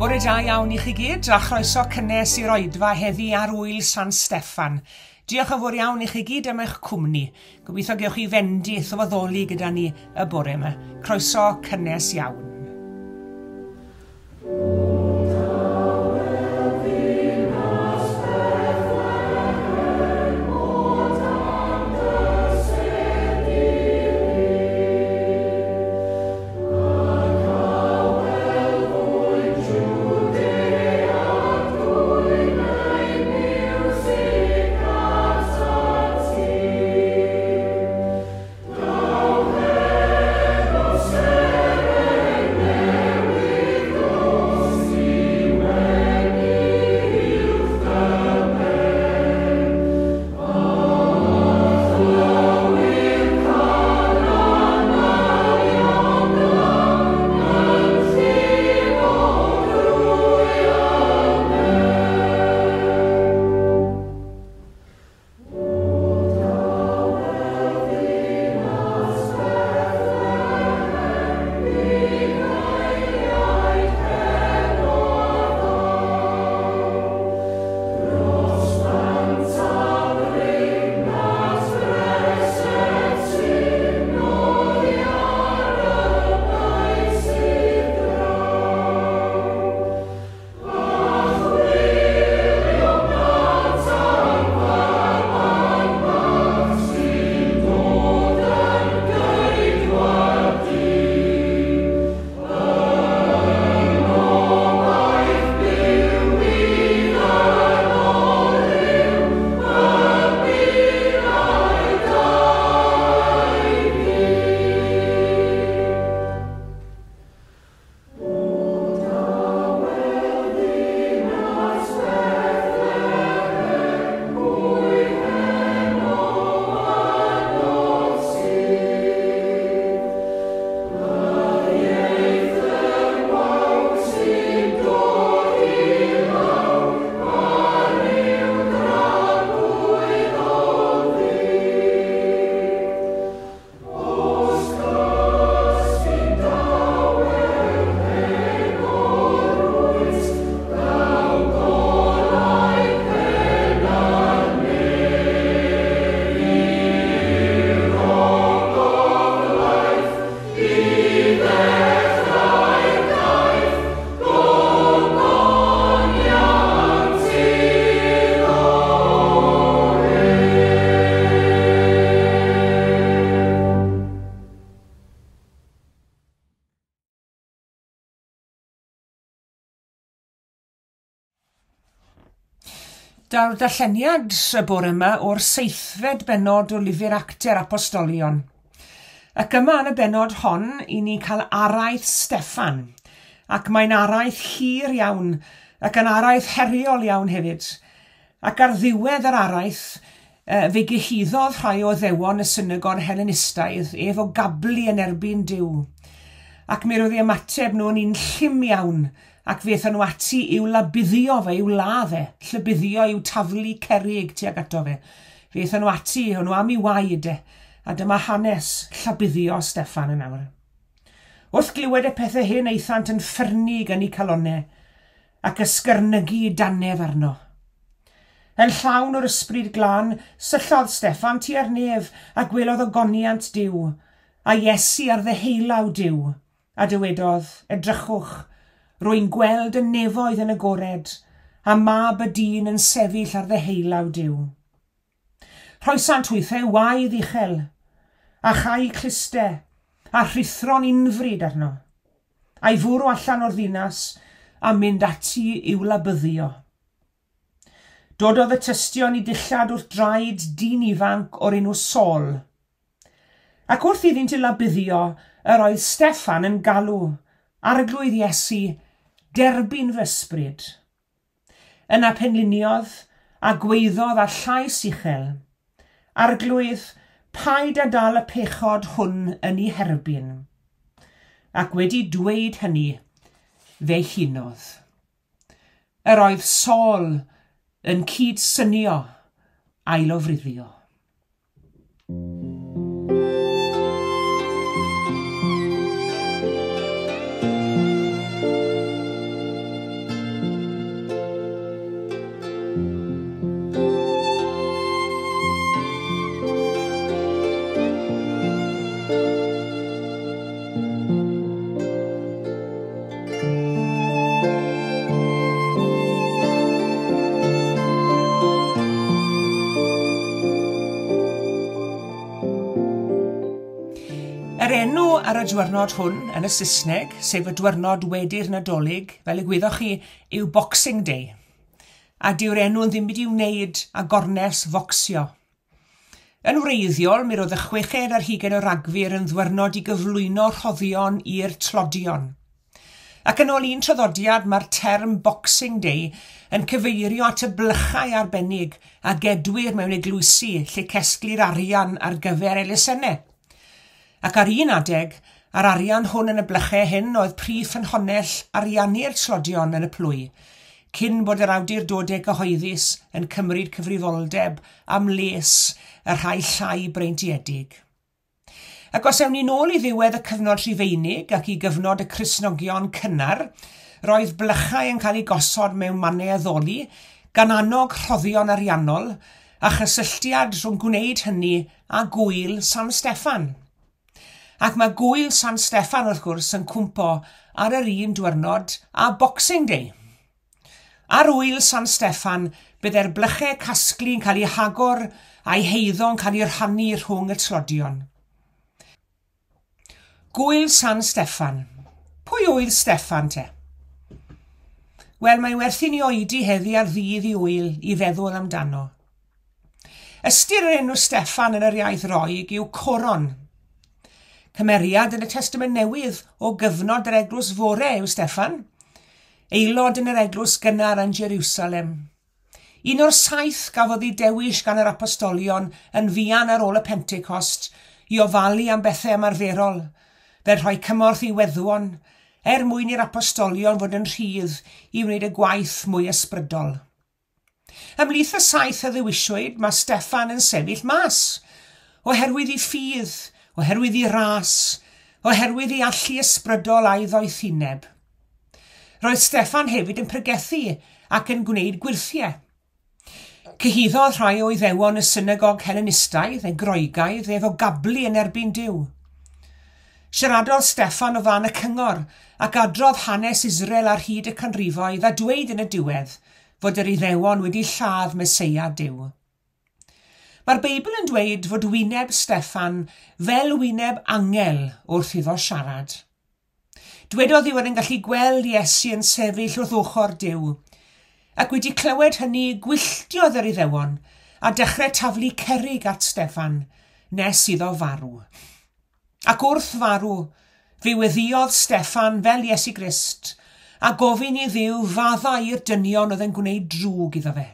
Bore da iawn i chi gyd a chroeso cynnes i'r oedfa heddi ar Ŵyl San Steffan. Diolch yn fawr iawn i chi gyd am eich cwmni. Gobeithio gewch chi fendith o addoli gyda ni y bore yma. Croeso cynnes iawn. Daw'r darlleniad y bore yma o'r seithfed bennod o lyfr Actau'r Apostolion. Ac yma yn y bennod hon, i ni cael araith Steffan, ac mae'n araith hir iawn, ac yn araith heriol iawn hefyd. Ac ar ddiwedd yr araith, fe gyhuddodd rhai o addewon y synagog Helenistaidd ef o gablu yn erbyn Duw. Ac mi roedd eu ymateb nhw'n un llym iawn, ac fe aethon nhw ati i'w labyddio fe, i'w ladd e, llybuddio i'w taflu cerrig tuag ato fe. Fe aethon nhw ati, o'n nhw am ei waed e, a dyma hanes llabyddio Steffan yn awr. Wrth glywed y pethau hyn aethant yn ffyrnig yn eu calonnau, ac ysgyrnygu dannedd arno. Yn llawn o'r ysbryd glân, syllodd Steffan tua'r nef a gwelodd ogoniant Duw, a Iesu ar ddeheulaw Duw, a dywedodd, edrychwch, rwy'n gweld y nefoedd yn agored, a mab y dyn yn sefyll ar ddeheulaw Duw. Rhoesant hwythau waedd uchel, a chau cluste, a rhuthro'n unfryd arno, a'i fwrw allan o'r ddinas, a mynd ati i'w labyddio. Dododd y tystion i dillad wrth draed dyn ifanc o'r enw Saul. Ac wrth iddynt ei labyddio, yr oedd Steffan yn galw, Arglwydd Iesu, derbyn fy ysbryd. Yna penliniodd a gweiddodd â llais uchel, Arglwydd, paid â dal y pechod hwn yn ei herbyn. Ac wedi dweud hynny, fe hunodd. Yr oedd Saul yn cydsynio a'i lofruddio. ar y diwrnod hwn yn y Saesneg, sef y diwrnod wedi'r Nadolig, fel y gwyddoch chi, yw Boxing Day. A dyw'r enw yn ddim byd i'w wneud â gornes focsio. Yn wreiddiol, mi roedd y 26 o Ragfyr yn ddiwrnod i gyflwyno rhoddion i'r tlodion. Ac yn ôl un traddodiad, mae'r term Boxing Day yn cyfeirio at y blychau arbennig a gedwir mewn eglwysi lle cesglir arian ar gyfer elusennau. Ac ar un adeg, yr arian hwn yn y blychau hyn oedd prif ffynhonnell ariannu'r tlodion yn y plwy, cyn bod yr awdurdodau cyhoeddus yn cymryd cyfrifoldeb am les y rhai llai breintiedig. Ac os ewn ni nôl i ddiwedd y cyfnod Rhufeinig ac i gyfnod y Cristnogion cynnar, roedd blychau yn cael eu gosod mewn mannau addoli gan annog rhoddion ariannol a chysylltiad rhwng gwneud hynny a gŵyl San Steffan. Ac mae gŵyl San Steffan wrth gwrs yn cwmpo ar yr un diwrnod a Boxing Day. Ar ŵyl San Steffan, byddai'r blychau casglu yn cael eu hagor a'i heiddo yn cael eu rhannu rhwng y tlodion. Gŵyl San Steffan. Pwy oedd Steffan te? Wel, mae werth i ni oedi heddi ar ddydd i ŵyl i feddwl amdano. Ystyr yr enw Steffan yn yr iaith Roeg yw coron. Cymeriad yn y Testament Newydd o gyfnod yr Eglwys Fore yw Steffan, aelod yn yr Eglwys gynnar yn Jerusalem. Un o'r 7 gafodd ei dewis gan yr apostolion yn fuan ar ôl y Pentecost i ofalu am bethau ymarferol, fel rhoi cymorth i weddwon, er mwyn i'r apostolion fod yn rhydd i wneud y gwaith mwy ysbrydol. Ymhlith y 7 a ddewisiwyd, mae Steffan yn sefyll mas, oherwydd ei ffydd, oherwydd ei ras, oherwydd ei allu ysbrydol a'i ddoethineb. Roedd Steffan hefyd yn pregethu ac yn gwneud gwyrthiau. Cyhuddodd rhai o Iddewon y synagog Hellenistaidd neu Groegaidd efo gablu yn erbyn Duw. Siaradodd Steffan o fan y cyngor ac adrodd hanes Israel ar hyd y canrifoedd a dweud yn y diwedd fod yr Iddewon wedi lladd Meseia Duw. Mae'r Beibl yn dweud fod wyneb Steffan fel wyneb angel wrth iddo siarad. Dwedodd ei fod yn gallu gweld Iesu yn sefyll wrth ochr Duw, ac wedi clywed hynny gwylltiodd yr Iddewon a dechrau taflu cerrig at Steffan nes iddo farw. Ac wrth farw, fe weddïodd Steffan fel Iesu Grist a gofyn i Dduw faddau i'r dynion oedd yn gwneud drwg iddo fe.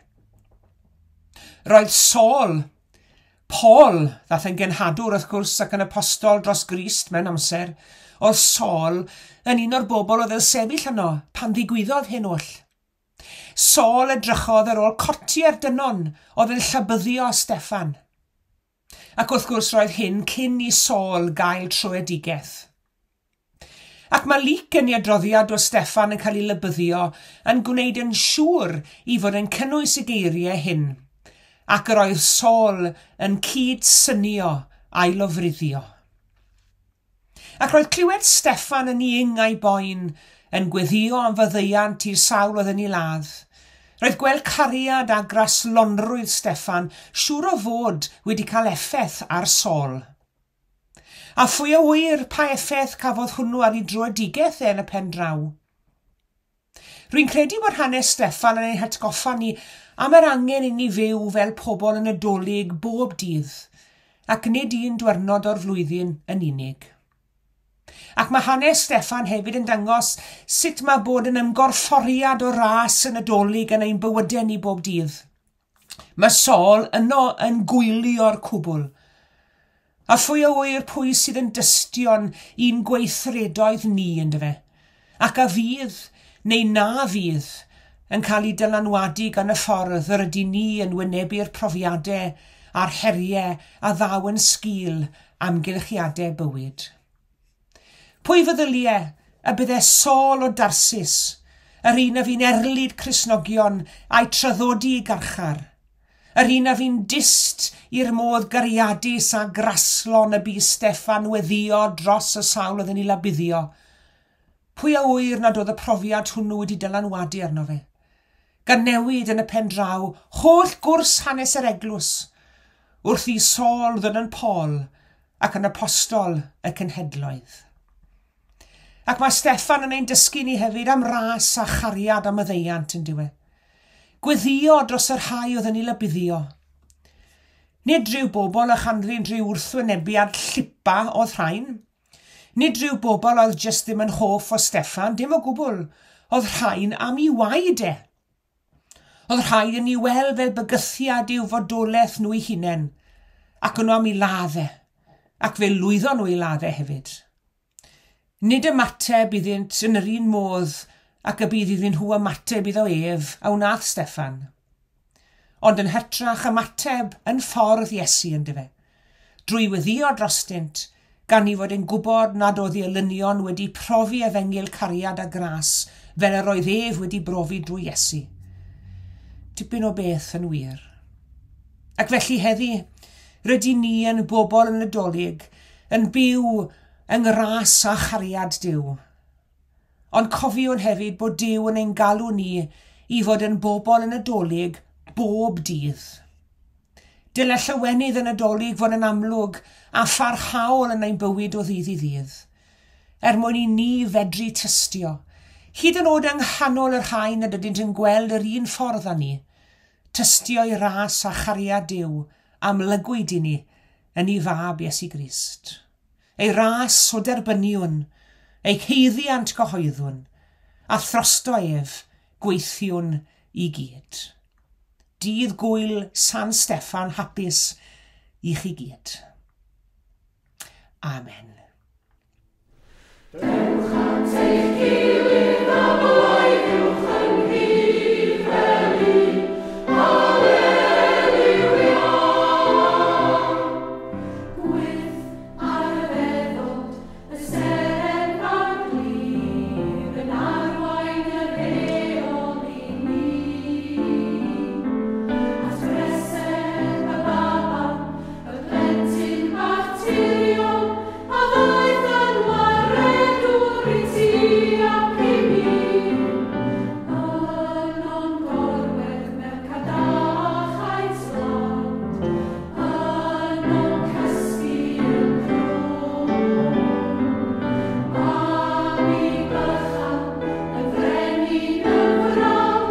Roedd Saul, Paul, ddaeth yn genhadwr wrth gwrs ac yn apostol dros Grist mewn amser, oedd Saul yn un o'r bobl oedd yn sefyll yno pan ddigwyddodd hyn oll. Saul edrychodd ar ôl cotiau'r dynon oedd yn llabyddio Steffan. Ac wrth gwrs roedd hyn cyn i Saul gael tröedigaeth. Ac mae Luc yn ei adroddiad o Steffan yn cael ei lybyddio yn gwneud yn siŵr i fod yn cynnwys y geiriau hyn, ac yr oedd Saul yn cyd-synio a'i lofruddio. Ac roedd clywed Steffan yn ei ing a'i boen yn gweddïo am faddeuant i'r sawl oedd yn ei ladd. Roedd gweld cariad a graslonrwydd Steffan siŵr o fod wedi cael effaith ar Saul. A phwy a ŵyr pa effaith cafodd hwnnw ar ei dröedigaeth e yn y pen draw. Rwy'n credu bod hanes Steffan yn ein hatgoffa ni am yr angen i ni fyw fel pobl yn y Nadolig bob dydd, ac nid un diwrnod o'r flwyddyn yn unig. Ac mae hanes Steffan hefyd yn dangos sut mae bod yn ymgorfforiad o ras y Nadolig yn ein bywydau ni bob dydd. Mae Saul yno yn gwylio'r cwbl. A phwy a ŵyr pwy sydd yn dystion i'n gweithredoedd ni yndyfe, ac a fydd neu na fydd yn cael ei dylanwadu gan y ffordd yr ydyn ni yn wynebu'r profiadau a'r heriau a ddaw yn sgil amgylchiadau bywyd. Pwy feddylie y bydde Saul o Darsus, yr un a fu'n erlid Cristnogion a'i traddodi i garchar, yr un a fu'n dyst i'r modd gariadus a graslon y bu Steffan weddïo dros y sawl oedd yn ei labyddio, pwy a ŵyr nad oedd y profiad hwnnw wedi dylanwadu arno fe, gan newid yn y pen draw holl gwrs hanes yr eglwys, wrth i Saul ddod yn Paul ac yn apostol y cenhedloedd. Ac mae Steffan yn ein dysgu ni hefyd am ras a chariad a maddeuant yn diwedd. Gweddio dros y rhai oedd yn ei lybuddio. Nid rhyw bobl a chanddi'n rhyw wrthwynebiad llipa oedd rhain. Nid rhyw bobl oedd jyst ddim yn hoff o Steffan, dim o gwbl. Oedd rhain am ei waed e. Oedd rhai yn ei weld fel bygythiad i'w fodolaeth nhw eu hunain, ac o'n nhw am ei ladd e, ac fe lwyddon nhw i ladd e hefyd. Nid ymateb iddynt yn yr un modd ac y bydd iddyn nhw ymateb iddo ef a wnaeth Steffan. Ond yn hytrach ymateb yn ffordd Iesu yndyfe, drwy weddïo drostynt, gan i fod yn gwybod nad oedd ei elynion wedi profi efengyl cariad a gras fel yr oedd ef wedi brofi drwy Iesu. Tipyn o beth yn wir. Ac felly heddi, rydyn ni yn bobl yn y Dolig, yn byw yng ngras a chariad Duw. Ond cofiwn hefyd bod Duw yn ein galw ni i fod yn bobl yn y Dolig bob dydd. Dyle llawenydd yn y Dolig fod yn amlwg a pharhaol yn ein bywyd o ddydd i ddydd, er mwyn i ni fedru tystio, hyd yn oed yng nghanol y rhai nad ydynt yn gweld yr un ffordd â ni, tystio i ras a chariad Duw amlygwyd i ni yn ei fab Iesu Grist. Ei ras o derbyniwn, ei haeddiant gyhoeddwn, a throsto ef gweithiwn i gyd. Dydd gwyl San Steffan hapus i chi gyd. Amen. Dewch at eich gilydd a bloeddiwch ynghyd fel un. Hallelujah. Gwyth ar y feddod, y seren fawr glir yn arwain yr heol i ni. At breseb y baban, y plentyn bach tirion, a ddaeth yn waredwr i ti ac i mi. Yno'n gorwedd mewn cadachau tlawd, yno'n cysgu yn drwm. Babi bychan, y frenin y frawd,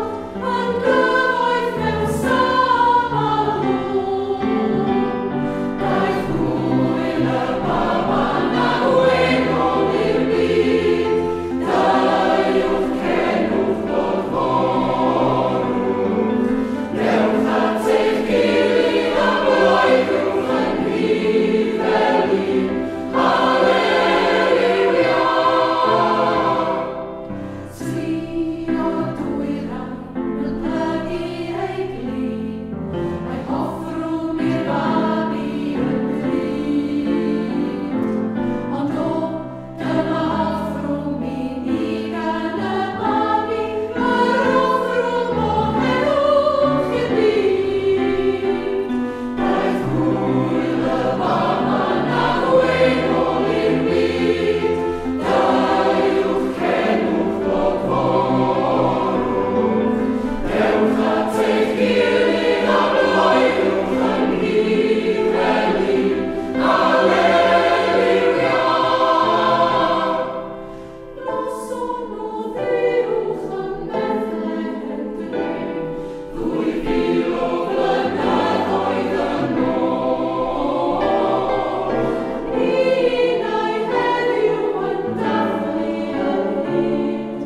yn gyfoeth mewn Saba-lwm. Daeth gwyl y baban a gwennol i'r byd, deuwch cenwch glodforwch. Dewch at eich gilydd a bloeddiwch ynghyd fel un. Hallelujah. Tri o'r dwyrain yn plygu eu glin, a'i offrwm i'r babi yn ddrud. Ond o, dyma offrwm i ni gan y babi, yr offrwm o heddwch i'r byd. Daeth gwyl y baban a gwennol i'r byd, deuwch cenwch glodforwch. Dewch at eich gilydd a bloeddiwch ynghyd fel un. Hallelujah. Noson o ddirwch yn Bethlehem dre, 2000 o flynyddoedd yn ôl. Ninnau heddiw yn dathlu ynghyd,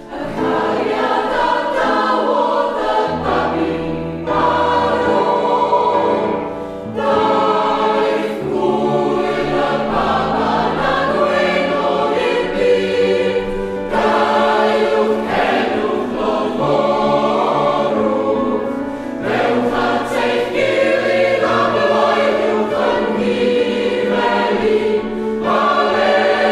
y cariad a dawodd y babi ar ôl. Daeth gwyl y baban a gwennol i'r byd, deuwch cenwch glodforwch. Dewch at eich gilydd a bloeddiwch ynghyd fel un. Hallelujah.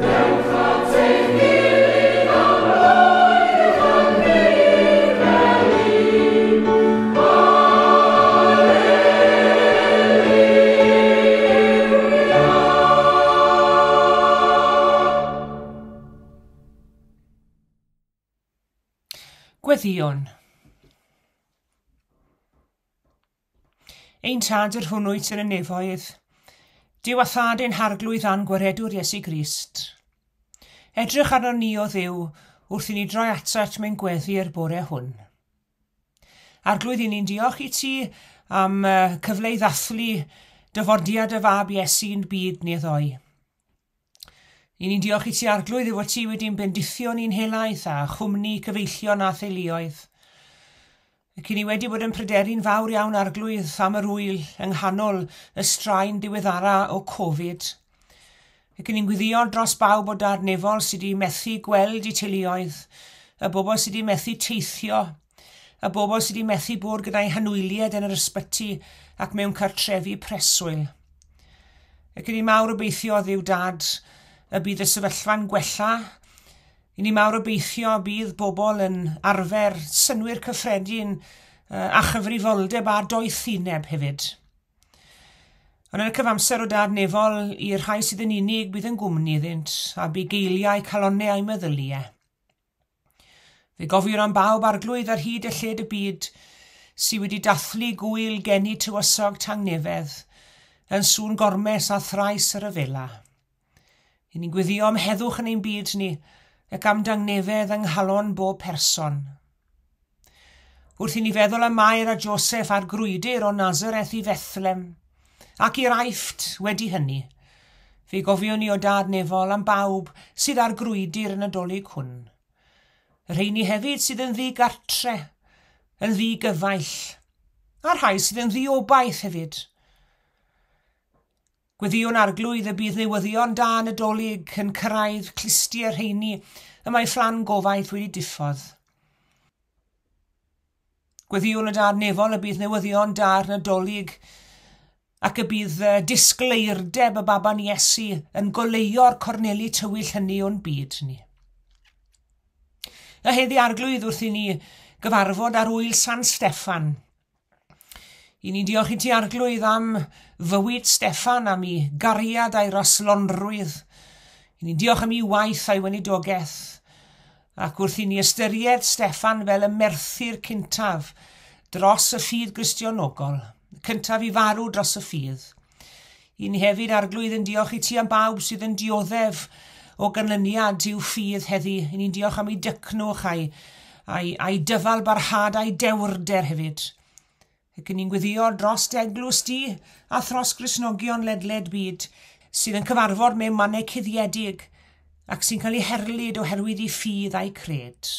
Dewch at eich gilydd a bloeddiwch ynghyd fel un. Hallelujah. Gweddïwn. Ein tad yr hwn wyt yn y nefoedd, Duw a Thad ein Harglwydd a'n Gwaredwr Iesu Grist, edrych arno ni o Dduw wrth i ni droi atat mewn gweddi'r bore hwn. Arglwydd, i ni'n diolch i ti am cyfle i ddathlu dyfodiad y fab Iesu'n byd ni ddoe. I ni'n diolch i ti, Arglwydd, i fod ti wedi'n bendithio ni'n helaeth a chwmni cyfeillion a theuluoedd. Ac i ni wedi bod yn pryderu'n fawr iawn, Arglwydd, am yr ŵyl yng nghanol y straen diweddara o Covid. Ac i ni'n gweddio dros bawb o Dad nefol sydd wedi methu gweld eu teuluoedd, y bobl sydd wedi methu teithio, y bobl sydd wedi methu bod gyda'i hanwyliaid yn yr ysbyty ac mewn cartrefi preswyl. Ac i ni mawr obeithio, Dduw Dad, y bydd y sefyllfa'n gwella. I ni mawr obeithio bydd bobl yn arfer synnwyr cyffredin a chyfrifoldeb a doethineb hefyd. Ond yn y cyfamser o Dad nefol, i'r rhai sydd yn unig bydd yn gwmni iddynt a bugeiliau calonnau a'u meddyliau. Fe gofiwn am bawb, Arglwydd, ar hyd y lled y byd sydd wedi dathlu gŵyl geni tywysog tangnefedd yn sŵn gormes a thrais y rhyfela. I ni'n gweddio am heddwch yn ein byd ni ac am dangnefedd yng nghalon bob person. Wrth i ni feddwl am Mair a Joseph a'r grwydr o Nazareth i Fethlem ac i'r Aifft wedi hynny, fe gofiwn ni o Dad nefol am bawb sydd ar grwydr yn y Dolig hwn. Y rheini hefyd sydd yn ddigartre, yn ddigyfaill, a'r rhai sydd yn ddiobaith hefyd. Gweddïwn, Arglwydd, y bydd newyddion da yn y Dolig yn cyrraedd clustiau'r rheini y mae fflan gofaith wedi diffodd. Gweddïwn y Dad nefol y bydd newyddion da yn y Dolig ac y bydd disgleirdeb y baban Iesu yn goleuo'r corneli tywyll hynny o'n byd ni. A heddi, Arglwydd, wrth i ni gyfarfod ar ŵyl San Steffan, i ni'n diolch i ti, Arglwydd, am fywyd Steffan, am ei gariad a'i raslonrwydd. I ni'n diolch am ei waith a'i weinidogaeth. Ac wrth i ni ystyried Steffan fel y merthyr cyntaf dros y ffydd Gristionogol, cyntaf i farw dros y ffydd. I ni hefyd, Arglwydd, yn diolch i ti am bawb sydd yn dioddef o ganlyniad i'w ffydd heddi. I ni'n diolch am ei dycnwch a'i dyfal barhad a'i dewrder hefyd. Ac ni'n gweddio dros d'eglwys di a thros Gristnogion ledled byd sydd yn cyfarfod mewn mannau cuddiedig ac sy'n cael eu herlid oherwydd eu ffydd a'i cred.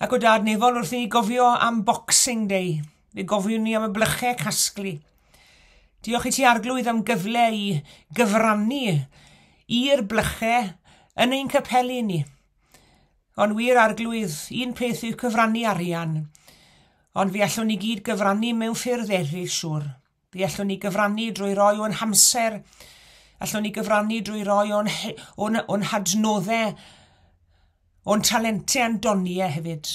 Ac o Dad nefol, wrth i ni gofio am Boxing Day, fe gofiwn ni am y blychau casglu. Diolch i ti, Arglwydd, am gyfle i gyfrannu i'r blychau yn ein capeli ni. Ond wir, Arglwydd, un peth yw cyfrannu arian, ond fi allwn ni gyd gyfrannu mewn ffyrdd eraill, siŵr. Fi allwn ni gyfrannu drwy roi o'n hamser, allwn ni gyfrannu drwy roi o'n hadnoddau, o'n talentau a'n doniau hefyd.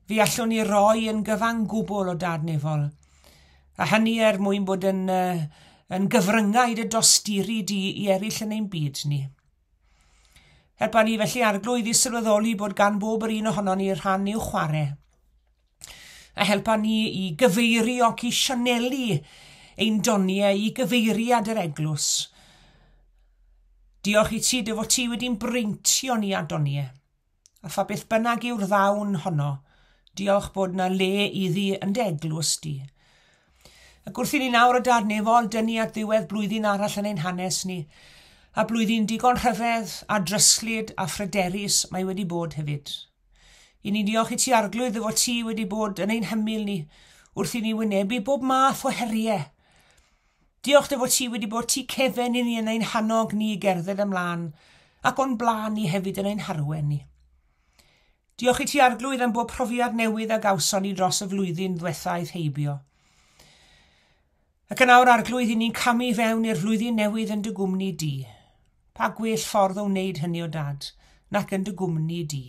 Fi allwn ni roi yn gyfan gwbl o Dad nefol. A hynny er mwyn bod yn gyfryngau dy dosturi di i eraill yn ein byd ni. Helpa ni felly, Arglwydd, i sylweddoli bod gan bob yr un ohonon ni rhan i'w chwarae. A helpa ni i gyfeirio ac i sianelu ein doniau i gyfeiriad yr eglwys. Diolch i ti dy fod ti wedi'n breintio ni â doniau. A pha beth bynnag yw'r ddawn honno, diolch bod na le iddi yn dy eglwys di. Ac wrth i ni nawr o Dad nefol dynnu at ddiwedd blwyddyn arall yn ein hanes ni, a blwyddyn digon rhyfedd a dryslyd a phryderus mae wedi bod hefyd. I ni diolch i ti, Arglwydd, fod ti wedi bod yn ein hymyl ni wrth i ni wynebu bob math o heriau. Diolch dy fod ti wedi bod tu cefen i ni yn ein hannog ni i gerdded ymlaen ac o'n blaen ni hefyd yn ein harwen ni. Diolch i ti, Arglwydd, am bob profiad newydd a gawson ni dros y flwyddyn ddwethaeth heibio. Ac yn awr, Arglwydd, i ni'n camu fewn i'r flwyddyn newydd yn dy gwmni di. Pa gwell ffordd o wneud hynny o Dad, nac yn dy gwmni di.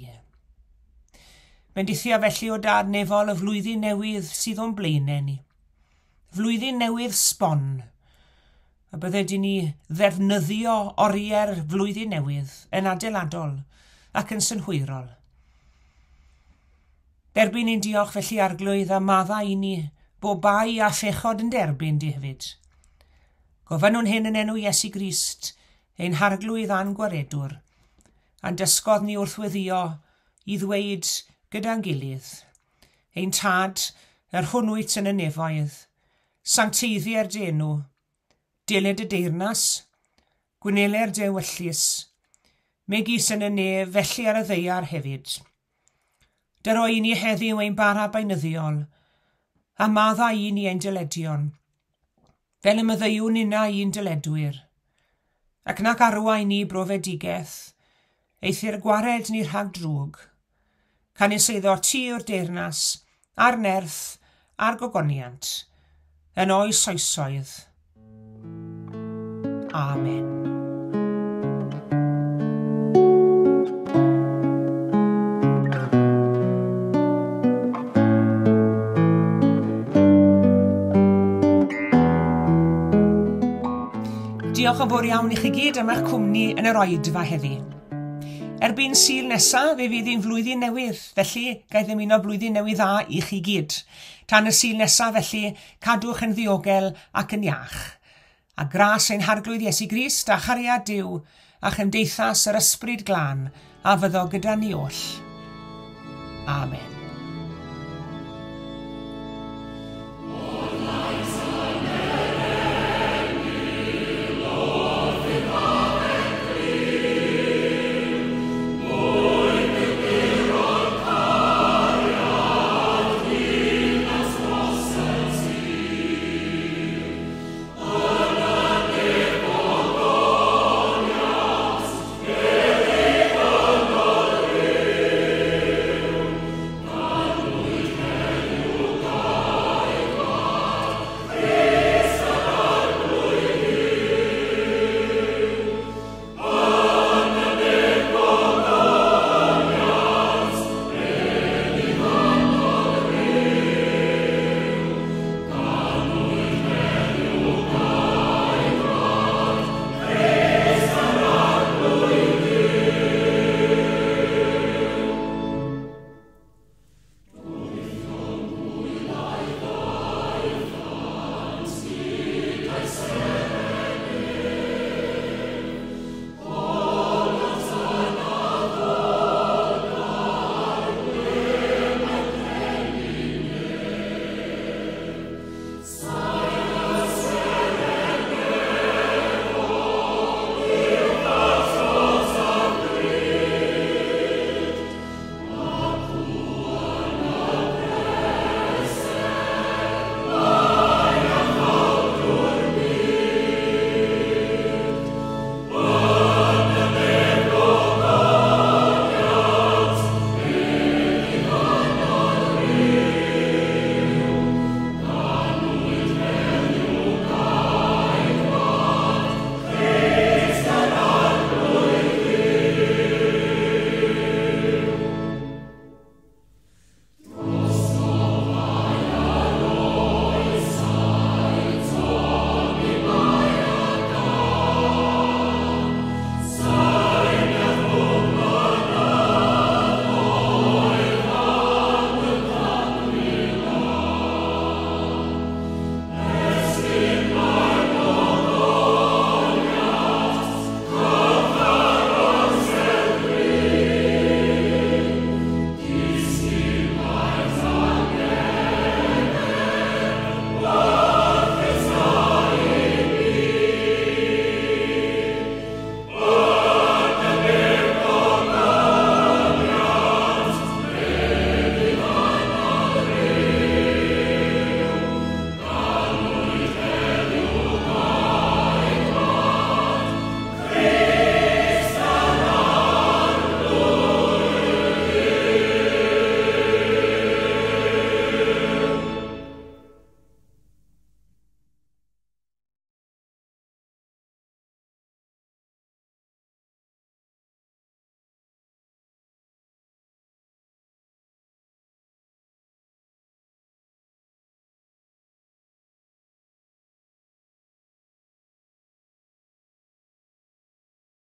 Bendithia felly o Dad nefol y flwyddyn newydd sydd o'n blaenau ni. Flwyddyn newydd sbon. A bydde di ni ddefnyddio oriau'r flwyddyn newydd yn adeiladol ac yn synhwyrol. Derbyn ein diolch felly, Arglwydd, a maddau i ni bob bai a phechod yn derbyn di hefyd. Gofynnwn hyn yn enw Iesu Grist, ein harglwydd a'n gwaredwr, a'n dysgodd ni wrth weddio i ddweud gyda'n gilydd. Ein tad, yr hwn wyt yn y nefoedd, sancteiddier dy enw, deled y deyrnas, gwneler dy ewyllys, megis yn y nef, felly ar y ddaear hefyd. Dyro i ni heddiw ein bara beunyddiol, a maddau i ni ein dyledion, fel y maddeuwn ninnau i'n dyledwyr, ac nac arwain ni brofedigaeth, eithr gwared ni rhag drwg. Canys eiddo ti yw'r deyrnas, a'r nerth, a'r gogoniant, yn oes oesoedd. Amen. Diolch yn fawr iawn i chi gyd am eich cwmni yn yr oedfa heddi. Erbyn Sul nesa, fe fydd hi'n flwyddyn newydd, felly ga i ddymuno blwyddyn newydd dda i chi gyd. Tan y Sul nesa, felly, cadwch yn ddiogel ac yn iach. A gras ein Harglwydd Iesu Grist a chariad Duw a chymdeithas yr Ysbryd Glân a fyddo gyda ni oll. Amen.